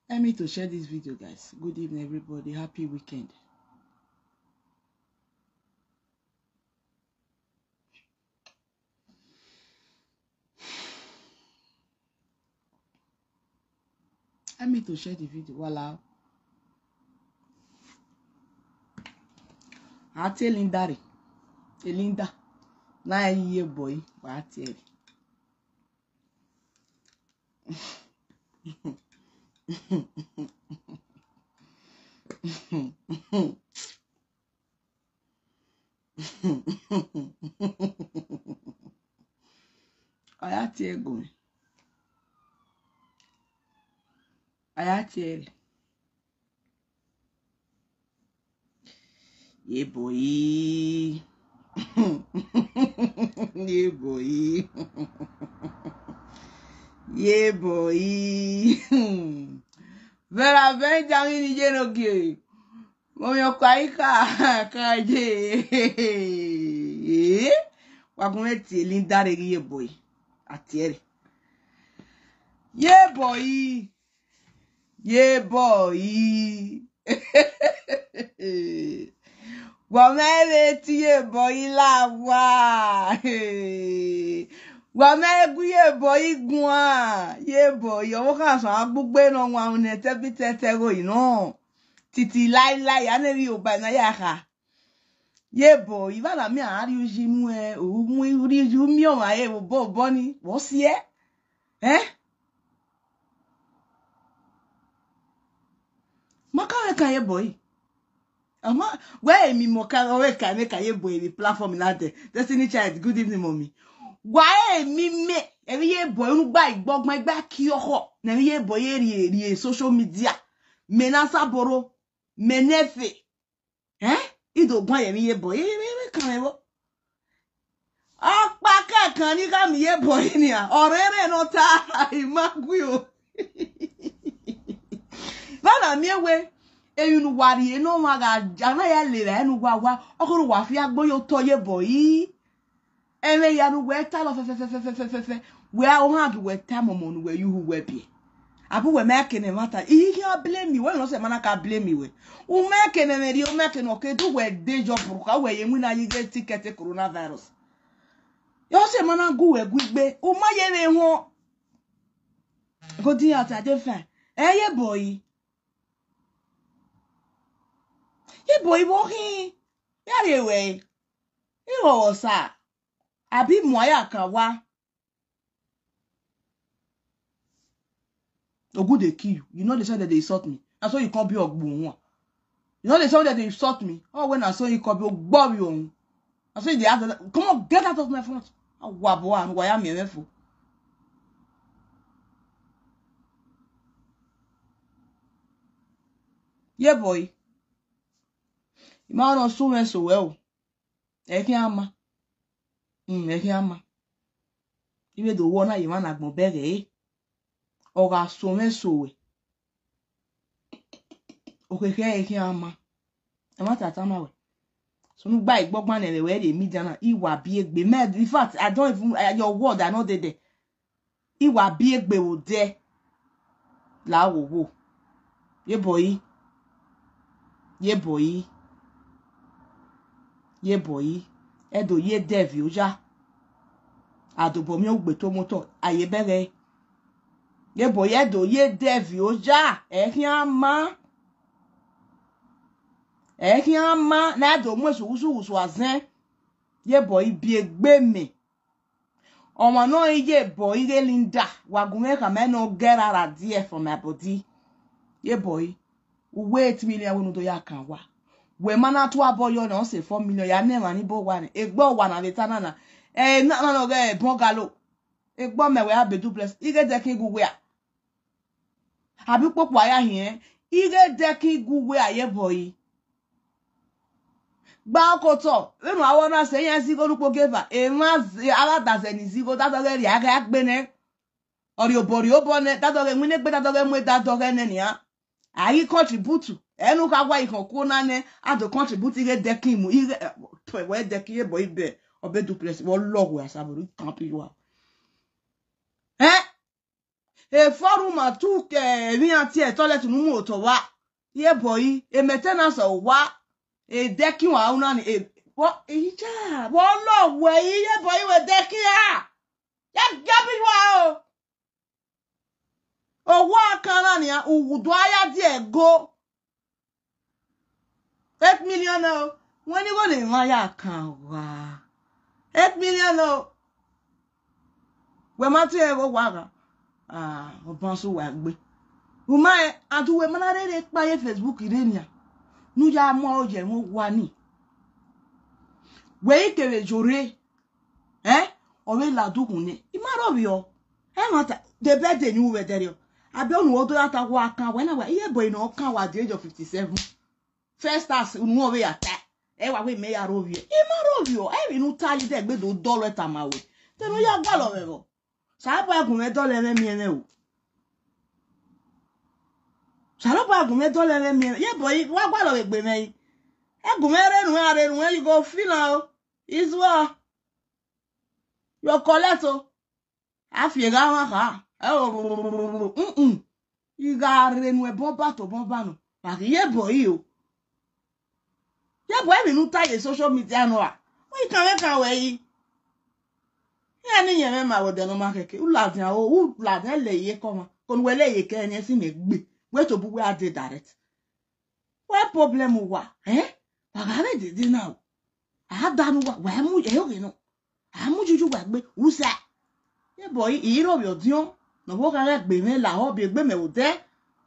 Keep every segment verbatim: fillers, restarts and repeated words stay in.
Help me to share this video, guys. Good evening, everybody. Happy weekend. Help me to share the video. Voila. A tie Linda rre. Linda. Na ye boy, wa tie rre. A ya tie ẹre gu mwẹ. A ya tie ẹre. Ye boy. Ye boy. Ye boy. Vera vẹ ja ghi ni ye no gie. Mo mi ọkpa ikha ka ye. Wa gu mwẹ tie Linda rre ghi ye boy. A tie ẹre. Ye boy. Ye boy. Wa mẹ vbe tie ye boy la wa. Wa mẹ gu ye boy guan. Ye boy, ọvbokhan suẹn a gbe ugbe ne ọ wan ne tẹbitẹtẹ gho yi nọ. Titi lailai, a na vbe oba na ya kha. Ye boy, I vbe na miẹn a rhie uyi mu ẹ, u mu rhie uyi, u miẹn ọmwa re vbe obọ obọ ni, vbe ọ siẹ? Ẹn? Ma ka mwẹ kan ye boy. Ọma, wẹ emi mọ ka, ọ vbe ka mwẹ kan ye boy vbe platform na dẹ. Destiny Child, good evening, mommy. Wa emi mẹ, emwi ye boy, unu gba igbọgbọn, igba kiọkhọ, ne emwi ye boy ye rhie, rhie social media. Mẹ na saboro, mẹ ne ẹfe. Ẹn? I do guan ye emwi ye boy, emwi, emwi kan mwẹ vbo? Ọkpa kẹkan ni gha miẹn ye boy nian, ọ rẹnrẹn ne ọ ta, I ma gu o. Vbe a na miẹn wẹ, emwi ne uwa rhie ne ọmwa gha, a na ya lele ẹre ne uwa wa, ọ kherhe uwa fi agbo ye otọ ye boy. Ẹmwẹ hia ne uwẹ talọ fẹfẹfẹfẹfẹfẹfẹ, wẹ a hang wẹ ta mọmọ ne uwẹ ye uhu wẹ biẹ. Abe uwẹ ma ke ne ẹmwata, I i khian blame wẹ, wẹ ne ọ sẹ ma na ka blame wẹ. U ma ke ne ẹmwẹ rhie, u ma ke ne ọ ke du wẹ de yọ burka, wẹ ye winna ye ighe ticket coronavirus. Ọ sẹ ma na gu wẹ gu igbe, u ma ye vbe họn. Go di out, I dey fine. Ẹ ye boy. Ye boy vbe ọ khin, ya rhie ruẹ. Igho vbe Osa, abi mu aya kan wa. Ogu dey kill you. You no dey say dem dey insult me. Na so you come be ogbu wan. You no dey say dem dey insult me. Oh, when I saw you come be ogbo bi ohun. I say they have to, come on, get out of my front. A wa bo anu wa ya miẹn mwẹ fo. Ye boy. I ma nọ sunu ẹse ruẹ o. Ẹ khian ma. Mm, ẹ khian ma. I vbe do wọ na ye emwa ne agbọn bẹghe ẹre. Ọ gha sunu ẹse ruẹ. Okhekhe ẹre khian ma. Ẹmwata tama wẹ. Sunu gba igbọgbọn ne ẹmwẹ wẹ rhie media na, I wa biẹ egbe. Mẹ, in fact, I don't even, I, your word, I no dey there. I wa biẹ egbe vbe odẹ. La wo wo. Ye boy. Ye boy. Ye boy. Ẹ do ye dẹ viọ oya. A do bọ miẹn ugbe to motọ, a ye bẹghe. Ye boy, ẹ do ye dẹ viọ oya. Ẹ khian ma. Ẹ khian ma, na do mu esu wusu wusu azẹn. Ye boy, biẹ egbe mẹ. Ọmwa ne ọ i ye boy ighe Linda, wa gu mwẹ khama ne ọ gẹ ra ra die from my body. Ye boy, uwẹ eight million wẹ ne u do ya kan wa. Wẹ ma na tu abọ yọ na, ọ sẹ four million, ya ne emwa ni bo wa nẹ. Egbe ọwa na vbe ta na na. Ẹ na na nọ ghẹ bungalow. Egbe ọmẹ wẹ a be duplex. Ighe dẹkin gu wẹ a. Abi ukpokpo a ya hiẹn, ighe dẹkin gu wẹ a ye boy. Gba okotọ, vbene a wẹ na sẹ iran zigho ne ukpogieva, emwa a gha da zẹ ne izigho, da dọghe rhie a gha gbe nẹ. Ọ rhie obọ rhie obọ nẹ, da dọghe winna egbe, da dọghe mu da dọghe nẹ nian. A ghi contribute, ẹ ne u kha wa ikhọn kuo na nẹ, a do contribute ighe dẹkin mu, ighe, wẹ dẹkin ye boy, ibẹ, ọ be duplex, vbe ọ lọghọ asaboro, I can't be you are. Ẹn? Eforu ma tu ke emwi iran tie toilet ne u mu otọ vba. Ye boy, e maintenance ọ wa, e decking wa una ni, e, vbọ, eyi cha, vbọ lọ wẹ i, ye boy, wẹ decking a. Ya gie bi wa o. Owa kan na nian, u do a ya die ẹgo. Eight million o. Wẹ ni igho ne emwa ya kan gha. Eight million o. Wẹ ma tie ẹvbo wa gha. Ah, ọban sẹ uwa egbe. U ma rẹn, and uwẹ ma na rherhe kpa ye Facebook rre nian. Ne u ya mu aro ye ẹmwẹ owa ni. Wẹ i kevbe yo rre. Eh? Ọ vbe ladian ukhunmwu nẹ. I ma rre ovbiọ. Ẹmwata, the birthday ni u vbe ẹdẹrriọ. Abe ọnii u do ya ta wa kan, wẹ na wa, iye boy ne ọ kan wa at the age of fifty-seven. First task, unu ọ vbe ya ta. Ẹ wa wẹ mẹ ya rre ovbiọ. I ma rre ovbiọ. Ẹ vbe ne u ta yi dẹ gbe do dọlọ ẹre tama wẹ. Te ne u ya gualọ mwẹ vbọ? Osanobua gun mwẹ dọlọ ẹmwẹ miẹn mwẹ o. Osanobua gun mwẹ dọlọ ẹmwẹ miẹn mwẹ. Ye boy, wa gualọ vbe egbe mwẹ yi. Ẹ gun mwẹ rre nuẹn, a rre nuẹn, you go feel am o. Is well. You collect o. A fi egha mwa kha. Ẹ o, mm-mm. I gha rre nuẹn bọmba to bọmba nọ. Wa ghi ye boy o. Ye boy, emwi ne u ta ye social media nọ a. Wẹ i kan mwẹ kan wẹ yi. Iran ni yẹn mwẹ ma vbe odẹ ne ọ ma khẹke. U ladian o, u ladian lẹ ye ekọ mwa. Kọnu wẹ lẹ ye ekẹ ẹniẹn si mẹ gbe. Wẹ tobọ uwẹ a dee direct. Wẹ problem uwa, eh? Wa gha vbe dede na o. A da ne uwa, wa mu, ẹ oghe nọ. A mu juju wa gbe, u sa. Ye boy, i rre ovbiẹ ọdiọn, ne ọ vbe gha gha gbe mwẹ lahọ, biẹ egbe mẹ vbe odẹ.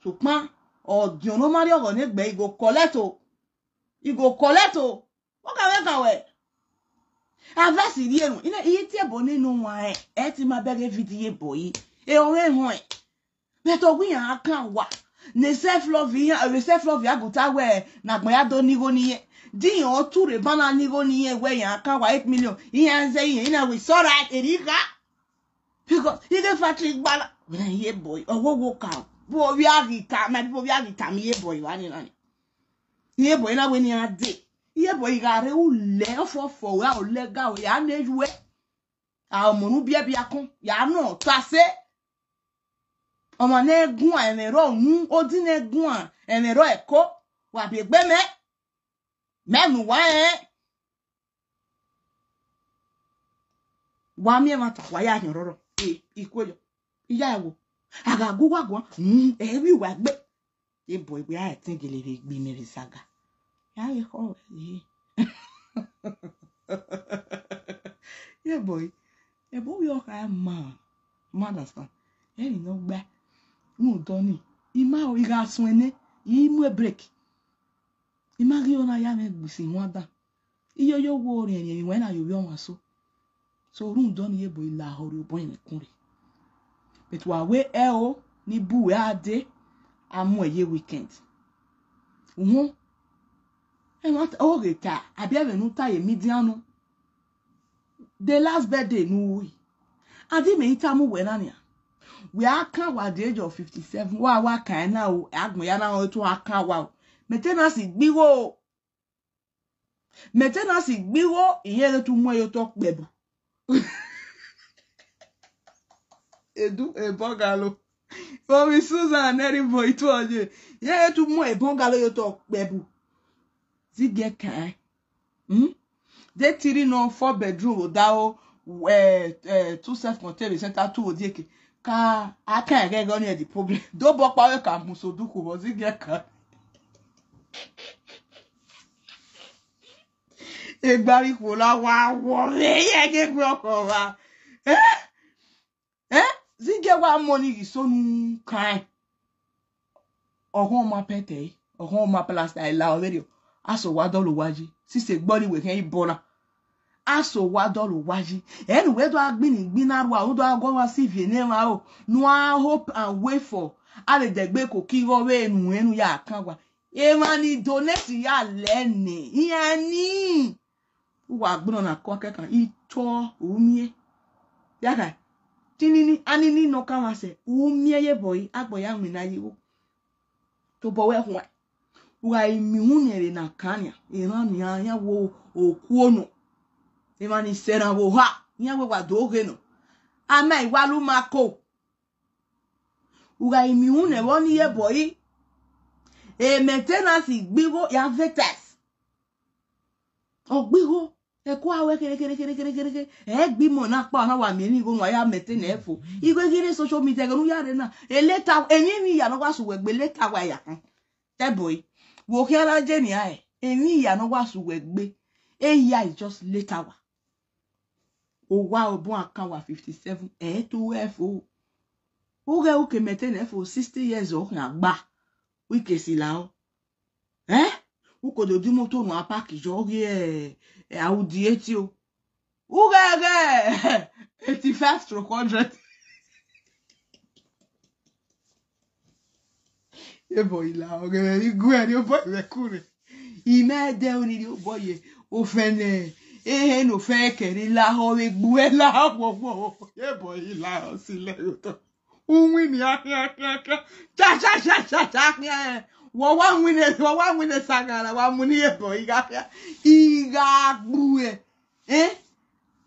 Sokpan, ọdiọn ne ọ ma rrie ọghọ ne egbe, i go collect o. I go collect o. Ọ ka mwẹ kan wẹ. Avẹsi rhie ru, ina, i tie ẹbọ nene uwanrẹn, ẹ ti ma bẹghe video ye boy. E ọmwẹ họn ẹn. But ọ wẹ iran kan wa. Ne self love iran, self love ya guta wẹ, ne agbọn ya do ni igho ni yẹn. Di iran ọ tu rre eba na ni igho ni yẹn wẹ iran kan wa eight million. Iran zẹ iran, ina wẹ, it's alright, eri gha. Because i ghe factory gbala. Wẹ na ye boy, ọ wo wo ka. Bo vbe a ghi ta, ma bo vbe a ghi ta mi ye boy wa ni na ni. Iye boy na wẹ ne iran dee. Iye boy gha rre ulẹ ọfọfọ, ra ulẹ ga, ya ne yuẹ. A ọmọ ne u biẹ biẹ akọn, ya nọ ta sẹ. Ọmwa ne guan ẹmwẹ rọ unu, odi ne guan ẹmwẹ rọ ẹko, wa biẹ egbe mẹ. Mẹ ne uwa rẹn. Wa miẹn ẹmwata, wa ya hin ọrọrọ. E, i kue yọ. I ya ẹvbo. A gha gu uwa guan, mm, ẹ vbe uwa gbe. Ye boy, wẹ a ẹtin gele vbe gbe imẹ vbe saga. Ya ghe khọ wẹ ye. Ye boy, ẹbọ vbe ọ kha ma, ma understand. Ẹmwẹ ne ọ gba, rhunmwuda ọnii, I ma, I gha suẹn nẹ, I mu e break. I ma ghi ọna ya mwẹ gbisi wan dan. Iyoyo wo riẹnriẹn emwi wẹ na ye ovbi ọmwa so. So rhunmwuda ọnii, ye boy, lahọ rrie obọ ẹmwẹ kun rre. But wa wẹ ẹo ni bu uwẹ a dee, a mu ẹre ye weekend. Uhun, ẹmwata, ọ ghe ta, abi ẹmwẹ ne u ta ye media nọ. The last birthday ne u ru, a di mẹ i tama uwẹ na nian. Wẹ a kan wa the age of fifty-seven, wa wa kan na o, agbọn ya na rẹn etu a kan wa o. Mẹ te na si gbe igho o. Mẹ te na si gbe igho, irẹn ghe tu mu ẹre ye otọ kpẹbu. Edu, ebọgalo. Omi Susan, nẹrhẹ boy, itu ọye. Irẹn ghe tu mu ebọgalo ye otọ kpẹbu. Zighi ẹkan. Hmm? De three nọ, four bedroom, odaro, eh, eh, two self contained, center two, odieke. Ka a kan ẹghẹ ẹghẹ ọnii the problem. Do bọ kpa wẹ ka mu so dukhu vbọ, zighi ẹkan. Egbe avbe ikhuo la wa wọ vbe ye ẹghẹ egbe ọkhọ vba. Eh? Eh? Zighi wa mọ ni ghi so nu kan. Ọghọn ma pẹtẹ, ọghọn ma plasta, ila ọvberriọ. A so wa dọlọ owa yi. Sisi egbe ọnii wẹ khian i bọ na. A so wa dọlọ owa yi. Ẹ ne uwẹ do a gbinni gbinna rua, u do a guọghọ si viẹ ne emwa ro, ne u a hope and wait for. A vbe dẹgbe koko igho vbe enu ẹnu ya kan wa. Emwa ni donate ya lẹ nẹ, iran ni. Uwa gbinna na kọ kẹkan, i tọ, u miẹn. Ya kha, tinini, anini nọ kan mwa sẹ, u miẹn ye boy, agbọn ya winna ye igho. Tobọ wẹ khuan. U gha miẹn uhunmwu vbe na kan nian, emwa nian, iran wo okuo nọ. Emwa ni sẹ erhan vbe oha, iran wẹ wa do ghe nọ. A ma i wa lu ma ko. U gha miẹn uhunmwu ne ẹvbo ni ye bọe. E maintenance gbe igho ya vetas. Ọ gbe igho. Ẹko a wẹ khere, khere, khere, khere, khere, khere. Ẹ gbe imọ na kpa, ọ na wa miẹn emwi igho ne uwa ya maintain ẹre fo. Igho ghi rre social media, ẹghẹ ne u ya rre na. E leta, emwi emwi ya ne ọ wa sẹ uwẹ gbe leta wa ya khan. Tẹ bọe. Wo khian na je nian, emwi ya ne ọ wa sẹ uwẹ gbe. Eya just leta wa. Owa obọ akan wa fifty seven, ẹ i to ruẹ fo. U ghẹ u ke maintain ẹre fo, sixty years ọ khian gba. U ke si la o. Eh? U ko do di imoto ne uwa park yọ ghi, eh, Audi etio. U ghẹ ghẹ eighty five stroke hundred. Ye bọe la, ọ ghe mwẹ ghi gu ẹre, obọ mwẹ ku rre. Imẹ dẹ oni rhie obọ ye ofẹn nẹ, ehe ne ofẹn kẹre lahọ vbe gbuẹ lahọ wọwọ. Ye bọe lahọ si lẹ ye otọ. Uwin ni akhian, akhian, akhian. Cha, cha, cha, cha, cha, akhian. Wọ wa winna, wọ wa winna sagara, wa mu ni ye bọe, I gha khian. I gha gbuẹ. Eh?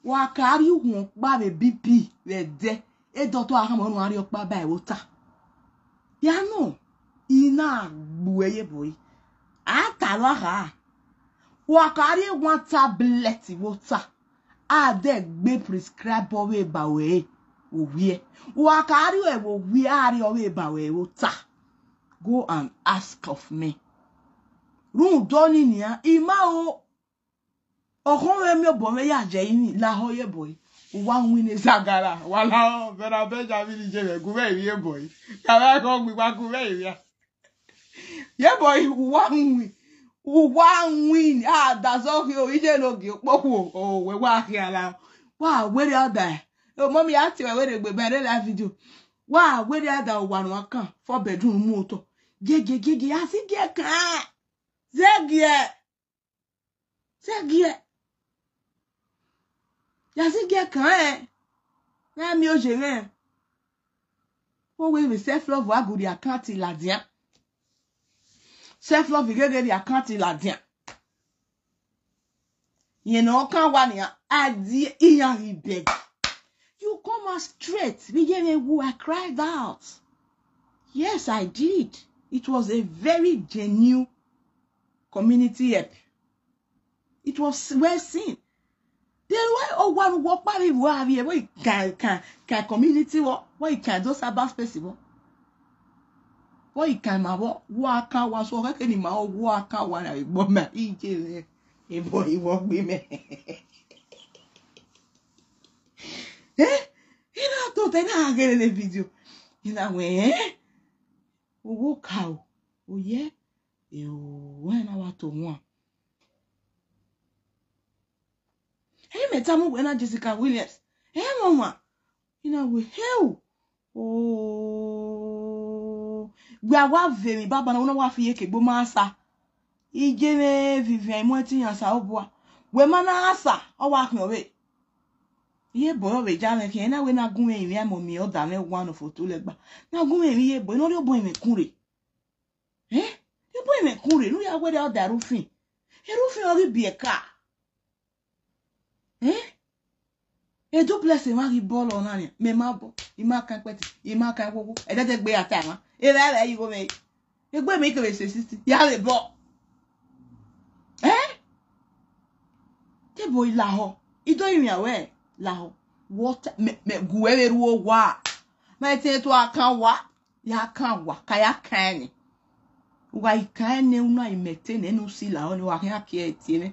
Wa ka rhie uhuan ọkpa vbe B P vbe ẹdẹ, e doctor a khama ne uwa rhie ọkpa ba ẹvbo ta. Ya nọ, I na gbuẹ ye bọe. A ta lọ kha. Wa ka rhie one tablet vbe ota, a dẹ gbe prescribe ọvbe ba ruẹ vbe owiẹ. Wa ka rhie ẹvbo owiẹ, a rhie ọvbe ba ruẹ vbe ota. Go and ask of me. Rhunmwuda ọnii nian, I ma ro, ọkhọ mwẹ miẹn obọ mwẹ ya ye ẹre ni lahọ ye bọe. Uwa winna sagara, wa lahọ, Vera Benjamin je vbe gu mwẹ emwi ye bọe. Ka vbe aghọ gbe, wa gu mwẹ emwi a. Ye bọe, uwa win, uwa win, a da zọ ghi o, iye ne ogie okpokhuo, o, wẹ wa khian la, wa werriẹ da, o, mummy, a tie ruẹ werriegbe, mẹ rre live video, wa werriẹ da owa ne uwa kan, four bedroom mu otọ, gie, gie, gie, gie, a si gie kan, zẹgiẹ. Zẹgiẹ. Ya zẹgiẹ kan rẹn. Rẹn miẹn oye mwẹ. Wo wẹ vbe self love wa gu rhie account ladian. Self love gheghe rhie account ladian. Yẹn ne ọ kan wa nian, a di iran ghi beg. You come out straight. Vbe iye mwẹ wu, I cried out. Yes, I did. It was a very genuine community help. It was well seen. Then why owa ne uwa ọkpa vbe vbo avie, vbo I kan, kan, kan community vbọ, vbo I kan do cyber space vbọ, vbo I kan ima vbọ, wa kan wa so, khẹke ne ima vbọ, wa kan wa na vbe gbọ ma, iye mwẹ, ebọ I vbọ gbe mẹ. Eh? I na tota, I na ghe ne video. I na wẹ, eh? Owo ka o, oye, e o, wẹ na wa to wan. Ẹ i mẹ tama uwẹ na, Jessica Williams. Ẹ i mwẹ ọmwa. I na wẹ, heu. Oh. Wẹ a wa vbe emwi baba na, wẹ na wa fi iyeke gbe ma sa. Iye mwẹ vivian, I mu ẹtin yan Osanobua. Wẹ ma na sa, ọ wa khian ọvbe. Iye bọe ọ vbe ja mwẹ khian, I na wẹ na gu mwẹ emwi, a mummy, ọda mwẹ wa nọ foto lẹgba. Na gu mwẹ emwi iye bọe, ne ọ rhie obọ mwẹ kun rre. Eh? Rhie obọ mwẹ kun rre, ne u ya werriẹ ọda ẹre ufin. Ẹre ufin ọ ghi biẹ ka. Eh? E duplex emwa ghi bọlọ na nian, mẹ ma bọ, I ma kan ikpẹtin, I ma kan iwowo, ẹdẹdẹgbe ya ta emwa, evba ẹvbo ẹre igho mwẹ, egbe mwẹ I kevbe sẹ sixty, ya vbe bọ. Eh? Te bọe lahọ, I do rinmwian wẹ lahọ, wọ ta, mẹ, mẹ gu ẹ vbe ru owa, ma te to a kan wa. Ya kan wa, ka ya kan ẹnẹ. U gha i kan ẹnẹ, u na i mẹ te nẹ ne u si lahọ ni, wa khian kie ẹre tie mwẹ.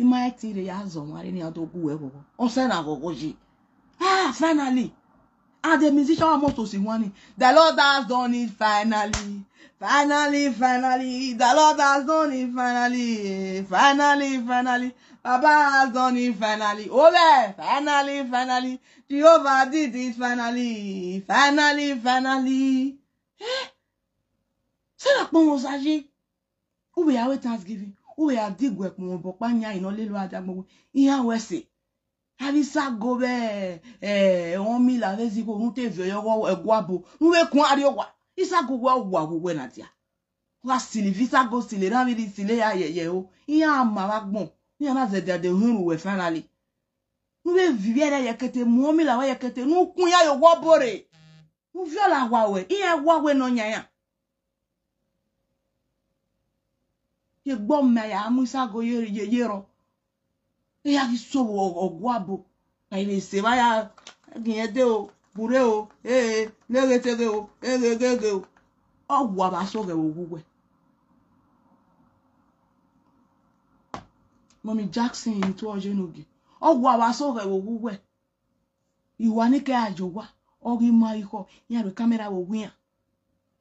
I ma ẹtin rre ya zọ ọmwa rre ne iran do gu uwẹ ghọghọ. Ọ sẹ na ghọghọ ye. Ah, finally. And the musician wa must to si wan ni. The Lord has done it finally. Finally, finally. The Lord has done it finally. Finally, finally. Baba has done it finally. Oh, yeah. Finally, finally. Jehovah did it finally. Finally, finally. Eh? Sẹ na kpọnmwẹ Osa ye. U vbe ya ru Thanksgiving. U vbe ya diguẹ kpọnmwẹ obọ ọkpa yan ne ọ lele uwa diagbọn wẹ, iran wẹ ẹse. Avbe isago vbe, eh, ọmila vbe zigho, ne u te viọ ye ọghe ẹguabo, ne u vbe kuan rrie owa. Isago wẹ owa vbe uwẹ na dia. Wa sili vbe isago, sili erhan vbe sili eya yẹyẹ o. Iran ma vbe agbọn. Iran na zẹdẹ de ohinru wẹ finally. Ne u vbe viọ ivbi ẹre ye ẹkete, mu ọmila ruẹ ye ẹkete, ne u kun iran ye owa obọ rre. Uvie ọla wa ruẹ, iran wa wẹ ne ọ yan iran. Ye egbe ọmwa ya mu isago ye, ye, ye rrọọ. Iran ghi so vbe ọguabo. Ka ivbe ese vba ya gie irẹn de o, burre o, ee, ne ghe te ghe o, eghe ghe ghe o. Ọ wa vbe aso ghẹ vbe owa uwẹ. Mummy Jackson, ne I tuẹ ye ne ogie. Ọ wa vbe aso ghẹ vbe owa uwẹ. Iwa ni ke a ye owa, ọ ghi ma ikhọ, iran rhie camera vbe owa iran.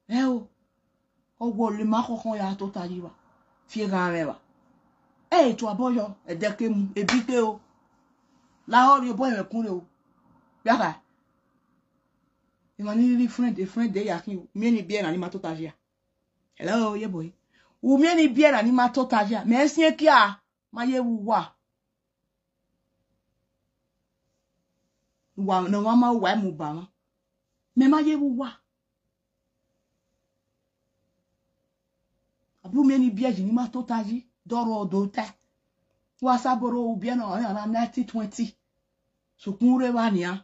Ẹo, ọ wọlọ ima khọkhọ ya tota yi evba, fi eghan mwẹ evba. Ẹ i tuabọ yọ, ẹdẹ ke mu, ebi ke o. Lahọ rhie obọ ẹmwẹ kun re o. Vbe a kha? Emwa ni rhirhi friend, friend de ya khin o. Miẹn ni biẹ na ni ma tota yi a. Hello, ye boy. U miẹn ni biẹ na ni ma tota yi a. Mẹ siẹn kia, ma ye vbe uwa. Uwa ne ọmwa ma uwa mu ba mwa. Mẹ ma ye vbe uwa. Abi u miẹn ni biẹ yi ni ma tota yi, dọrọ do ta. Wa sa boro u biẹ na, ọre ọna nineteen twenty. Sokpan u rre evba nian.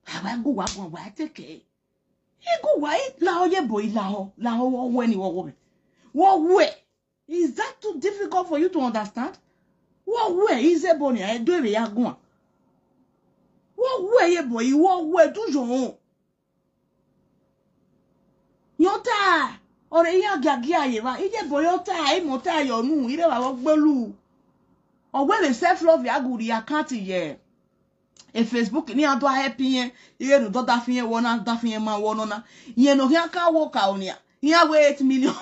A wa gu uwa guan, wa te ke. I gu uwa, i lahọ ye boy, i lahọ, lahọ, wọ wẹ ni wọ wẹ. Wọ wẹ. Is that too difficult for you to understand? Wọ wẹ, i zẹ ebo nian, ẹ do vbe ya guan. Wọ wẹ ye boy, wọ wẹ, do your own. Yọ ta, ọre iran giagia ye evba, iye boy yọ ta, imọ ta yọ nu, irẹvba vbe gbelu. Ọ wẹ vbe self love ya gu rhie account ye e Facebook ne iran do help irẹn, ighẹ ne u dọda fi irẹn wọ na, da fi irẹn ma wọ nọ na. Irẹn ne ọ khian ka wo ka o nian, iran wẹ eight million.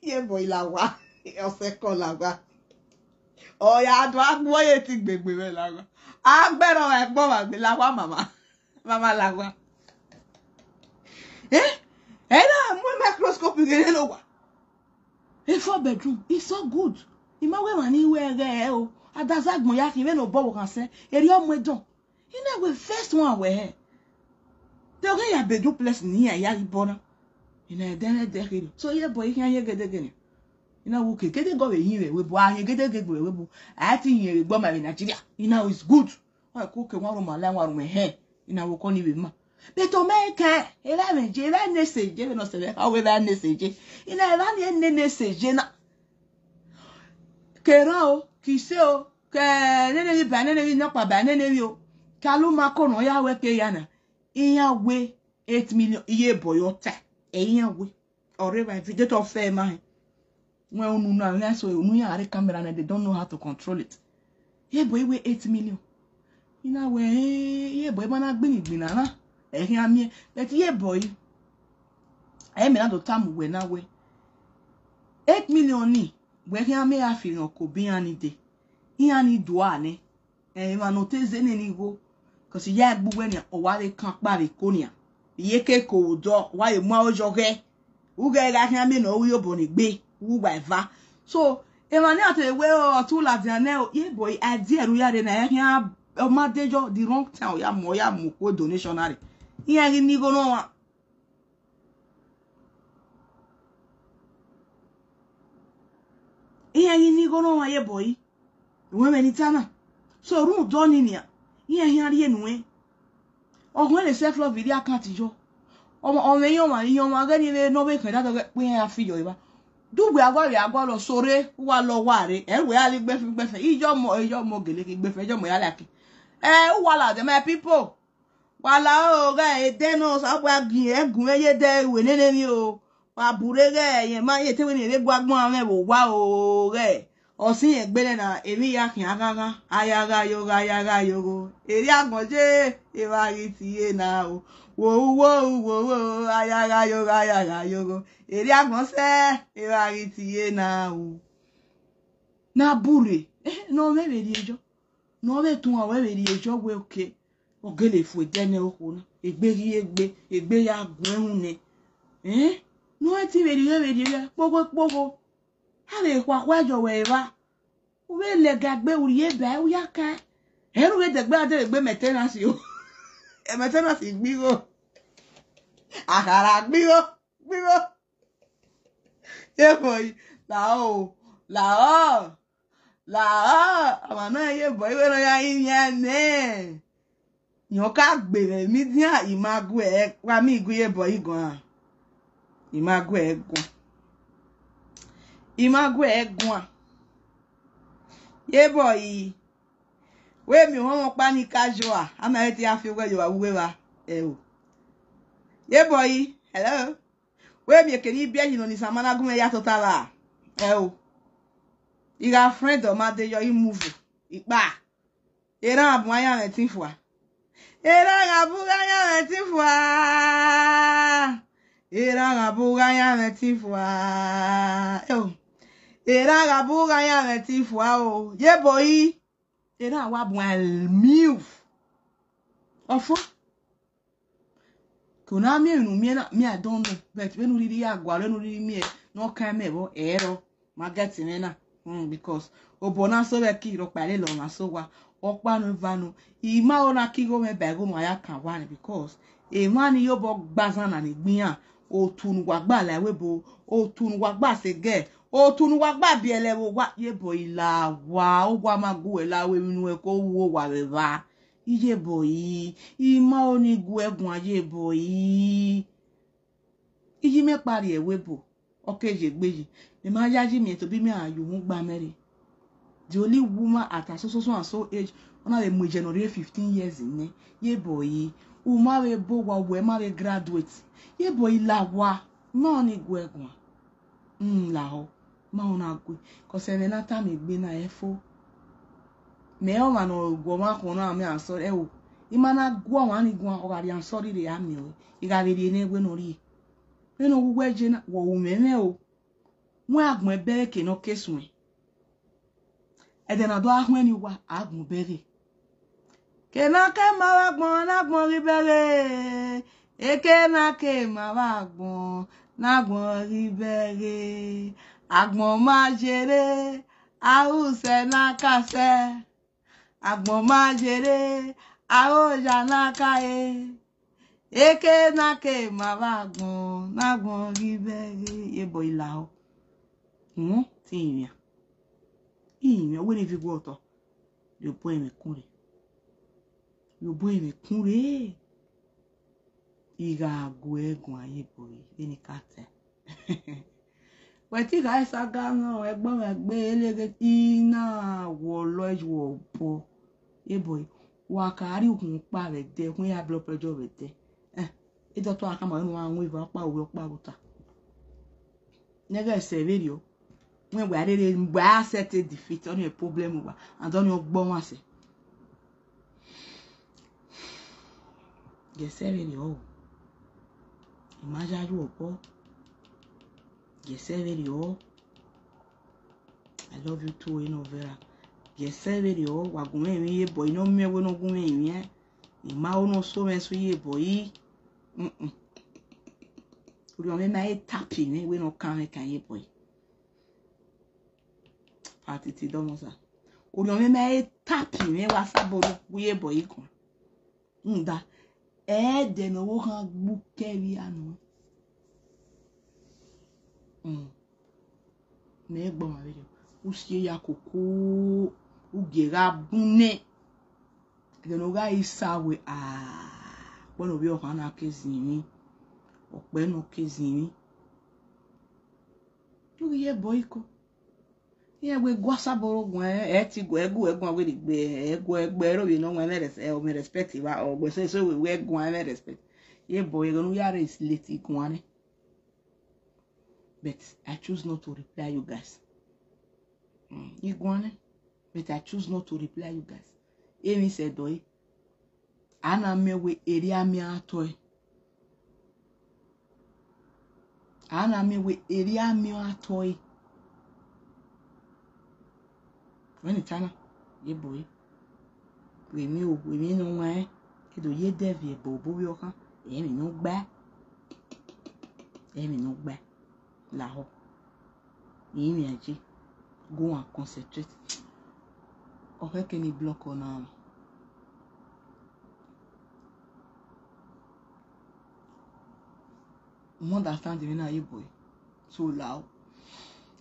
Ye boy, la owa, ọsẹ kọ la owa. Ọ ya do a gbe ẹre ti gbegbe vbe la owa. A gbẹrọ ẹgbọn vbe gbe la owa, mama. Mama la owa. Eh? Ẹ na mu microscope ghe ne owa. A four bedroom, it's so good. I ma wẹ emwa ni wẹ ẹghẹ o. A da zẹ agbọn ya khin vbene obọ vbe ọghan sẹ, erriọ mu ẹdọn. I na wẹ first one wẹ hẹ. Te ọ ghi ya be duplex ne iran ya ghi bọ na. I na ẹdẹ mwẹ ẹdẹ kherhe. So ye boy, I khian ye gedege nian. I na wẹ okay, gedege ọ vbe yin vbe ẹvbo, a yin gedege vbe ẹvbo. A i te yin vbe egbe ọmwa vbe Nigeria. I na wẹ it's good. Wa ku ke wan rhoma la, wan rhoma hẹ. I na wẹ okọ ni vbe ma. But ọ mẹ kẹ, evba ẹmwẹ je, evba ẹne ese je, vbene ọ sẹ vbe kha, ọ wẹ evba ẹne ese je. I na evba ni ẹne ese je na. Ke erhan o, ke ise o, ke nene vbe ba, nene vbe nọkpa ba, nene vbe o. Ke alumako ne ọ ya wẹ ke ya na. Iran wẹ eight million, iye boy yọ ta. Ẹ iran wẹ. Ọ rre evba, if you don't fair ma hẹ. Wẹ unu na, na so unu ya rre camera na, they don't know how to control it. Ye boy wẹ eight million. I na wẹ, eh, ye boy ma na gbinni gbinna na. Ẹ khian miẹn, but ye boy. Ẹ mẹ na do tama uwẹ na wẹ, eight million ni, wẹ khian miẹn ya fi rẹn ọko be iran ni dee. Iran ni dua nẹ. Ẹ, emwa ne ọ te zẹ nene igho, cause I ya gbe uwẹ nian, ọ wa vbe kan kpa vbe Eko nian. Iyeke ko vbe odọ, wa vbe mu aro yọ ghẹ. U ghẹ gha khian miẹn ne ọ ru iyobọ ne egbe, u wa eva. So, emwa ne a te wẹ ọ te ladian nẹ, ye boy, idea ne u ya rre na, ẹ khian, ọ ma de yọ, the wrong time, ọ ya mu, ọ ya mu okhuo donation na rre. Iran ghi ni igho ne ọmwa. Iran ghi ni igho ne ọmwa ye boy. Wẹ mwẹ ni ta na. So, rhunmwuda ọnii nian, iran khian rhie nuẹn. Ọ huẹn ne self love rhie account yọ. Ọ, ọ mwẹ iran ọmwa, iran ọmwa ghẹ ni vbe ne ọ vbe khẹ dadọ ghẹ kpe iran ya fi yọ evba. De uwẹ a wa vbe a gualọ sẹ ọre, u wa lọ wa rre, ẹ wẹ a la igbẹfẹn igbẹfẹn, iyọmọ, iyọmọ gele ke igbẹfẹn, iyọmọ ya la ke. Ẹ, u wa ladian, my people. Wa la o ghẹ, edẹ ne Osanobua gie ẹgun mwẹ ye dẹ, wẹ nene emwi o. Wa burre ghẹ, rẹn ma ye te wẹ ne vbe gu agbọn mwẹ vbe owa o ghẹ. Ọ si rẹn gbe nẹ na, emwi ya khian ghanghan, a ya gha yo gha, a ya gha yo gho. Erriọ agbọn ye, evba ghi tie na o. Wo u, wo u, wo u, a ya gha yo gha, a ya gha yo gho. Erriọ agbọn sẹ, evba ghi tie na o. Na burre, eh, ne ọ mwẹ vbe rhie yọ. Ne ọ vbe tuan ruẹ vbe rhie yọ wẹ okay. Ọ gele fu edẹ ne okhuo na. Egbe ghi egbe, egbe ya guẹn ru nẹ. Eh? Ne ọ ti vbe rhie vbe rhie kpogho kpogho. A vbe khuakhua yọ wẹ evba. U vbe lẹga egbe, u rhie ba, u ya ka. Ẹ, u vbe dẹgbe a dẹ vbe egbe maintenance o. Maintenance gbe igho. Akhara gbe igho, gbe igho. Ye boy, lahọ o, lahọ, lahọ. Ọmwa nọ ye boy, ighẹ ne ọ ya rinmwian nẹ. Rẹn ọ ka gbe mwẹ, mi dian, I ma gu ẹre, wa miẹn igue ye boy guan. I ma gu ẹre guan. I ma gu ẹre guan. Ye boy, wẹ miẹn ohọnmwẹ ọkpa ni ka yo a, a ma he te a fi owẹ ye evba vbe uwu evba. Ẹ o. Ye boy, hello. Wẹ miẹn eke ne I biẹ yi nọ ne I sama na gu mwẹ ya tota vba. Ẹ o. I gha friend ọ ma de yọ, I move ikpa. Erhan bu ayan mwẹ tin fua. Erhan gha bu gha yan mwẹ tin fua. Erhan gha bu gha yan mwẹ tin fua. Ẹ o. Erhan gha bu gha yan mwẹ tin fua o. Ye boy. Erhan wa bu ẹn miu. Ọfọn. Ke u na miẹn emwi ne u miẹn na, me, I don't know, but vbene u rhirhi ya gualọ, vbene u rhirhi miẹn ne ọ kan mẹ vbọ, ẹrọ ma get mwẹ na. Mm, because obọ na so vbe ẹki rhọkpa lele ọmwa so owa, ọkpa nọ eva nọ. I ma ho na ke igho mwẹ ba igho ma ya kan owa ni, because emwa ni ye obọ gba azan na ni gbe iran, otu ne uwa gba la ẹvbo ebo, otu ne uwa gba sẹ ẹgẹ, otu ne uwa gba biẹlẹ vbe owa, ye boy, la owa, owa ma gu uwẹ la, emwi ne uwẹ ko ru owa vbe evba. Iye boy, I ma ho ni gu ẹre guan, ye boy. Iye mwẹ kpa rrie ẹvbo ebo, ọ ke ye egbe yi. Mẹ ma yayi miẹn tobọ imẹ a ye uhunmwu gba mẹ rre. The only woman at so, so, so and so age, ọ na vbe mu iye ne ọ rre fifteen years nẹ, ye boy. U ma vbe bu owa, uwẹ ma vbe graduate, ye boy, la owa, I ma ho ni gu ẹre guan. Mm, lahọ, ma ho na gue, cause ẹmwẹ ne a tama egbe na, ẹ fo. Mẹ ọmwa ne ọ gu ọmwa khuọn na, mẹ ansọ ẹo. I ma na gu ọmwa ni guan, ọ gha rhie ansọ rhie a miẹn ọe, I gha vbe rhie ne wẹ ne ọ rhie. Vbene ọ wu wẹ je na, wẹ ru mwẹ mwẹ o. Wẹ agbọn ẹbẹre ke ne ọ ke suẹn. Ẹdẹ na do a huẹn ni owa, agbọn bẹghe. Ke na ke ma vbe agbọn, ne agbọn ghi bẹghe. Eke na ke ma vbe agbọn, ne agbọn ghi bẹghe. Agbọn ma yere, a ru sẹ ne a ka sẹ. Agbọn ma yere, a ru oya ne a ka re. Eke na ke ma vbe agbọn, ne agbọn ghi bẹghe. Ye boy, lahọ. Uhun, te I rinmwian. I rinmwian, wẹ ne I viọ otọ. Rhie obọ ẹmwẹ kun rre. Rhie obọ ẹmwẹ kun rre. I gha gu ẹre guan, ye boy, vbene I ka ta. Wẹ te I gha saga nọ, ẹgbọn mwẹ gbe eleghe, I na wọlọ ẹre ye obọ. Ye boy, wa ka rrie uhunmwu ọkpa vbe ẹdẹ, uwẹ ya blood pressure vbe ẹdẹ. Eh, e doctor a khama wẹ ne uwa wọn eva ọkpa, uwẹ ọkpa vbe ota. Ne ẹghẹ sẹ vberriọ, wẹ wa rere wa accept defeat, ọnii problem wa, and ọnii ọgbọ mwa sẹ. Gẹsẹ vberriọ o. I ma ya ru obọ. Gẹsẹ vberriọ. I love you too, Enovera. Gẹsẹ vberriọ, wa gu mwẹ emwi, ye boy, I nọ miẹn wẹ ne ọ gu mwẹ emwi, I ma ho ne ọ so mwẹ so, ye boy. Mm-mm. Orhiọn mwẹ ma he tap mwẹ wẹ ne ọ kan mwẹ kan, ye boy. Fatiti dọmọsa. Orhiọn mwẹ ma he tap mwẹ, wa sabolo gu ye boy guan. Rhunmwuda, ẹdẹ ne ọvbokhan gbe ukẹ vbe anu. Mm. Mẹ i gbọmwa vberriọ, u si eya koko, u gie gha bun nẹ. Ẹdẹ ne ọ gha ri sa wẹ, ah, ọkpẹ ne ovbi ọkhan na ke zin emwi, ọkpẹ ne ọ ke zin emwi. U ghi ye boy ko. Iran wẹ gua sabọ ro guan, ẹ ti gu ẹgu ẹguan wẹ ni gbe ẹgu ẹgbẹ ro vbe nọ wọn, mẹ res-, ẹ, mẹ respect va, ọ gbẹ so so wẹ wẹ guan, mẹ respect. Ye boy, ẹghẹ ne u ya re late guan nẹ. But I choose not to reply you guys. Mm, i guan nẹ, but I choose not to reply you guys. Emwi sẹ dọe. A na miẹn wẹ erriọ amio a tọe. A na miẹn wẹ erriọ amio a tọe. Wẹ ne I ta na, ye boy. Wẹ emwi o, wẹ emwi ne ọ wan, e do ye dẹviẹ ẹbọ obọ vbe ọkhan, emwi ne ọ gba. Emwi ne ọ gba. Lahọ. Rinmwian ye, go and concentrate. Ọ khẹke ne I block ọ na. U understand emwi na, ye boy? So lao.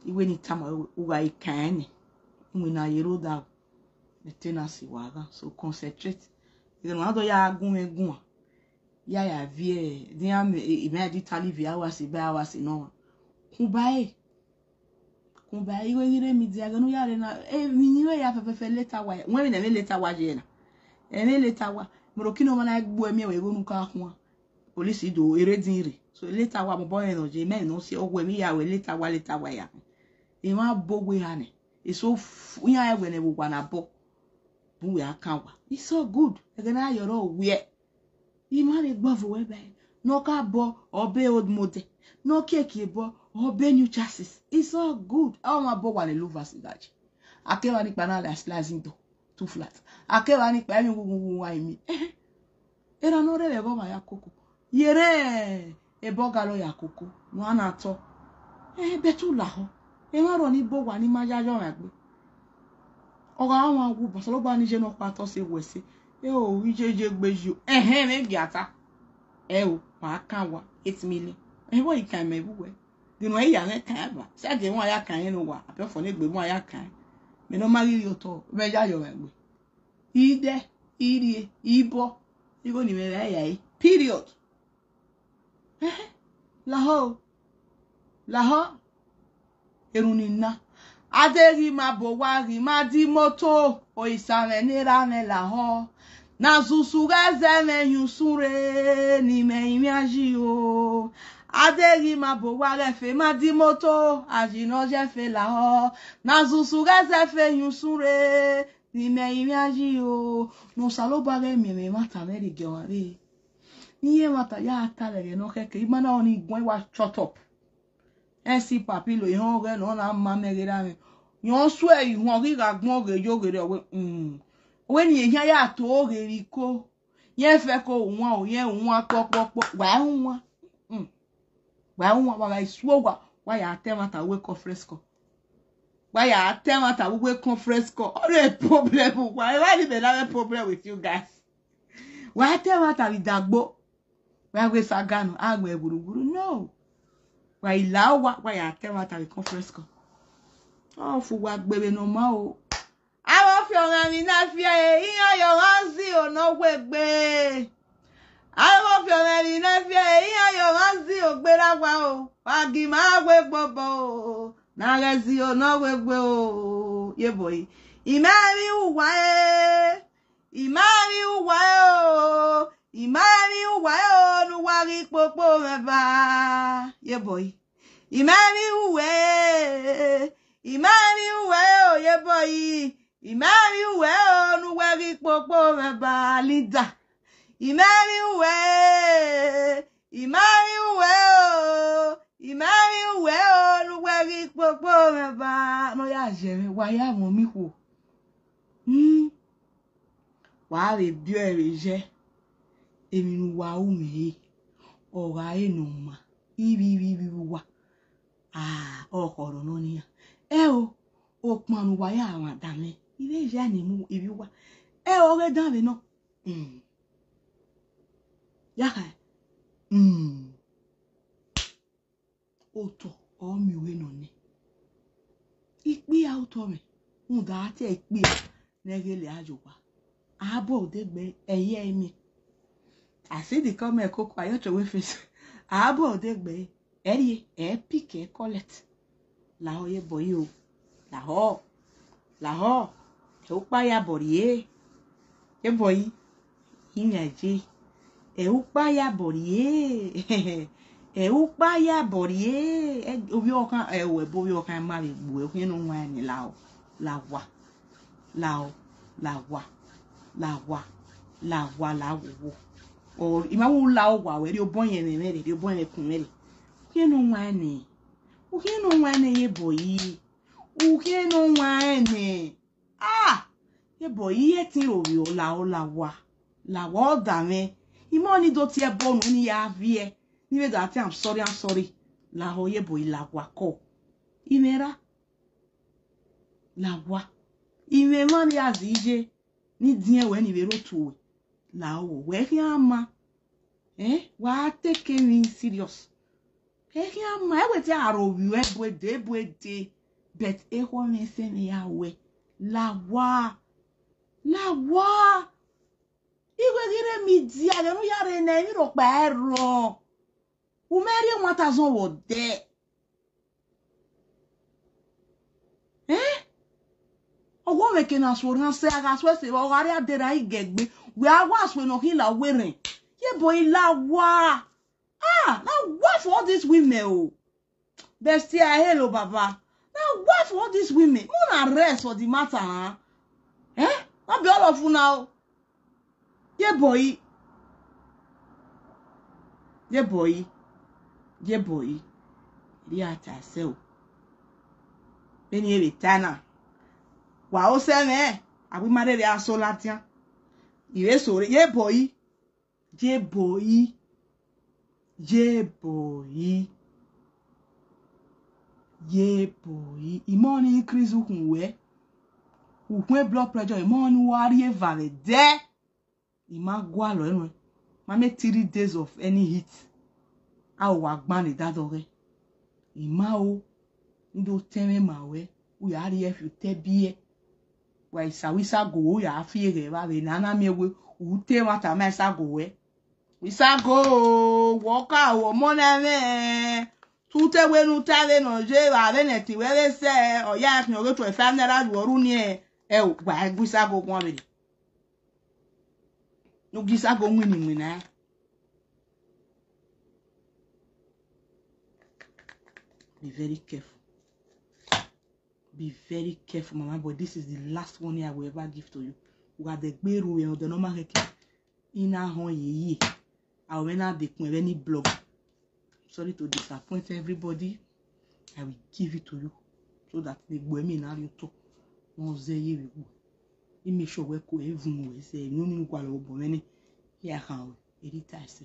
Iwe ne I tama wẹ, u gha i kan nẹ, iwinna ye rre odaro. Vbe tenancy wa gha, so concentrate. Ẹghẹ ne ọ na do ya gu mwẹ guan, ya ya viẹ, de iran mẹ, e, imẹ di tali viẹ hours by hours nọ. Kunba ẹre. Kunba igho ghi rre media, ẹghẹ ne u ya rre na, emwi ne I ya fẹfẹfẹ later wa, wẹ emwi ne ẹmwẹ later wa ye na. Ẹmwẹ later wa, mẹ ro kene ọmwa na gbe uẹ miẹn wẹ igho ne u ka khuan. Police do erha edin rre. So later wa, mobọ rẹn ne ọ ye, mẹ ne ọ si, ọ wẹ emwi ya wẹ later wa, later wa ya. Emwa bo wẹ eha nẹ. Eso f-, iran ẹwẹ ne vbe owa na bọ. Bu wẹ a kan wa. It's so good. Ẹghẹ ne a yọrọ wiẹ. I ma vbe gbe ọvo ruẹ ba ẹre. Ne ọ ka bọ, ọ be old model. Ne ọ kiekie bọ, ọ be new chassis. It's all good. Ọmwa bọ wa ne louvers ghaje. Akevba ni kpa na la slicing door, two flat. Akevba ni kpa emwi wu wu wu wa imi. Ehe. Erha ne ọ rre vbe ẹghẹ ọmwa ya koko. Yerre ebọga lọ ya koko. Ne ọ na tọ. Ehe, but u lahọ. Emwa rrọọ ni bọ wa ne ima yayi ọmwa egbe. Ọ gha wan wu, Osanobua ni ye ne ọ khuatọ sẹ wẹ sẹ. E o, I ye ye egbe yi o. Ẹhẹn, mwẹ gia ta. Ẹ o, ma kan wa, eight million. Ẹhẹn, vbọ I kan mẹ vbe uwẹ? De ne u ya mwẹ kan ba? Sẹ gie emwa ya kan irẹn ne owa, abe ọfọ ne egbe emwa ya kan. Mẹ ne ọ ma ghi rhie otọ, mwẹ ya yọ mwẹ egbe. I dẹ, I rrie, I bọ, igho ne imẹ vbe ya ẹre. Period. Ẹhẹn, lahọ o. Lahọ. Erhunmwu ni na. A deghẹ ima bọ owa ghi ma di imoto, osa mwẹ ne erha mwẹ lahọ. Ne a zusu ghẹ zẹ mwẹ hin usun rre, ne imẹ rinmwian yi o. A deghẹ ima bọ owa ghẹ fe ma di imoto, a yi ne ọ ye fe lahọ. Ne a zusu ghẹ zẹ fe hin usun rre, ne imẹ rinmwian yi o. Ne Osanobua ghẹ miẹn mwẹ ẹmwata mwẹ rhie gie ọmwa vbe. Ne I rẹn ẹmwata ya ta vbe ẹghẹ ne ọ khẹke, ima na ọnii guan, I wa shut up. Ẹsi papilo ehọn ọghẹ ne ọ na ma mẹ ghe ra mwẹ. Yọn suẹ ihuan ghi gha gbọn ghe yo ghe rẹ, ọ wẹ, mm. Wẹ ne ehian ya to ghe vbe iko. Yẹn fẹ ko wan o, yẹn wan kpọkpọkpọ, wa ẹ wan. Mm. Wa ẹ wan, wa gha suo wa, wa ya ta ẹmwata wẹ conference call. Wa ya ta ẹmwata wẹ conference call. Ọ rẹ problem wa, ẹ wa ni mẹ na problem with you guys. Wa ta ẹmwata vbe idagbo. Wa wẹ saga nọ, a wẹ wuruwuru. No. Wa i la owa, wa ya ta ẹmwata vbe conference call. Ọ fu wa gbe vbe ne ọ ma o. Avbe ọfiọnmwẹ emwi ne a fi ẹre, iran ye ọmwa zio ne ọ wegbe. Avbe ọfiọnmwẹ emwi ne a fi ẹre, iran ye ọmwa zio gberra owa o. Wa gi ima wegbe obọ o. Ne a ghẹ zio ne ọ wegbe o. Ye bọe. Ima emwi uwa e. Ima emwi uwa e o. Ima emwi uwa e o, ne uwa ghi kpokpo mwẹ ba. Ye bọe. Ima emwi uwa e, ima emwi uwa e o, ye bọe. Ima emwi uwa e o, ne uwa ghi kpokpo mwẹ ba, Linda. Ima emwi uwa e, ima emwi uwa e o, ima emwi uwa e o, ne uwa ghi kpokpo mwẹ ba. Ne ọ ya ye mwẹ, wa ya mwẹ ọmọ ikhuo. Hmm. Wa vbe biẹ ẹre vbe ye, emwi ne uwa ru mwẹ re, ọ gha re ne ọ ma, ivbi, ivbi, ivbi uwa. Ah, ọ khọrọ nọ nian. Ẹ o, okpan ne uwa ya mwa danmwẹ, I vbe ya ne emwi ivbi uwa. Ẹ o, ọ ghe danmwẹ nọ. Hmm. Ya kha. Hmm. Otọ ọ miẹn uwẹ nọ nẹ. Ikpia otọ mwẹ, rhunmwuda a tie ikpia ne ghele a ye owa. A bọ odegbe ẹre, ẹi miẹn. I see the comment koko, I just throw away face. A bọ odegbe ẹre, ẹi pick, ẹi collect. Lahọ ye bọe o. Lahọ. Lahọ. Ẹ ukpa ya bọ rrie. Ye bọe. Iyan je. Ẹ ukpa ya bọ rrie. Ẹ ukpa ya bọ rrie. Ẹ, ovbi ọkhan, ẹ o, ẹbo ovbi ọkhan ma vbe gbe uẹ, okhiẹn ne ọ wan nẹ, lahọ, lahọ, lahọ, lahọ, lahọ, lahọ, lahọ. Ọ, I ma wu lahọ wa wẹ, rhie obọ yẹn mwẹ, mwẹ rre, rhie obọ yẹn kun mwẹ rre. Okhiẹn ne ọ wan nẹ. Okhiẹn ne ọ wan nẹ ye bọe. Okhiẹn ne ọ wan nẹ. Ah! Ye bọe, I ẹtin ro vbiẹ, lahọ, lahọ, lahọ, ọ danmwẹ. I ma ni do tie ẹbọ nu ne I ya viẹ. Ne I vbe da tie, I'm sorry, I'm sorry. Lahọ, ye bọe, lahọ akọ. I mwẹ ra. Lahọ. I mwẹ emwa ni a zẹ iye, ni diẹn wẹ, ni vbe rre otu ruẹ. Lahọ, wẹ khian ma. Eh, wa take emwi serious. Ẹ khian ma, ẹ wẹ te a ro vbiẹ bu ede, bu ede. But ekhọe mwẹ sẹ mwẹ ya wẹ, lahọ, lahọ. Ighẹ ghi rre media, ẹghẹ ne u ya rre nẹ, emwi rhọkpa i rrọọ. U mẹ rhie one thousand vbe odẹ. Eh? Ọwọ mwẹ ke na suo rhan sẹ, a gha suẹ sẹ vbe ọ gha rrie aderhan igẹgbe, wẹ a wa suẹ ne ọ khin la werhẹn. Ye boy, la wa. Ah, na wa for all these women o. Bestie, I hello, Baba. Na wa for all these women. More na rest for the matter, huh? Eh? No be all of una o. Ye boy. Ye boy. Ye boy. Ria ta sẹ o. Vbene e vbe ta na. Wa o sẹ mwẹ, a wi ma rere a so ladian. I vbe so re, ye boy. Ye boy. Ye boy. Ye boy. I ma ọnii increase ukhun wẹ. Ukhun blood pressure, i ma ọnii wa rri eva vbe ẹdẹ. I ma gualọ ẹnuẹn. Ma make three days of any heat. A wa gban ne dadọghẹ. I ma o, I do tẹn mwẹ ma wẹ, u ya rhie fi otọ biẹ. Wa Isago, Isago, u ya fi eghẹ vba vbe ne a na miẹn wẹ u te ẹmwata ma Isago wẹ. Isago, wẹ ọ ka ru ọmọ na mwẹ. Te u te wẹ ne u ta vbene ọ ye vbe avbe ne ẹtin wẹ vbe sẹ, ọ ya khian ọghe twenty-five naira ye ọ ru ni ẹ, wa gu Isago guan vberriọ. Ne u gie Isago winna iwinna. Be very careful. Be very careful, mama boy. This is the last warning I will ever give to you. U gha dẹ gbe ru vbe odẹ ne ọ ma khẹke, I na họn ye ye. A mwẹ na dekun ẹvbo ni blog. Sorry to disappoint everybody. I will give it to you so that ne egbe mwẹ na rhie otọ ne ọ zẹ ye vbe egbe. I make sure wẹ ko evun wẹ sẹ emwi ne u gualọ obọ mwẹ nẹ, I a khan wẹ, eri ta ẹse.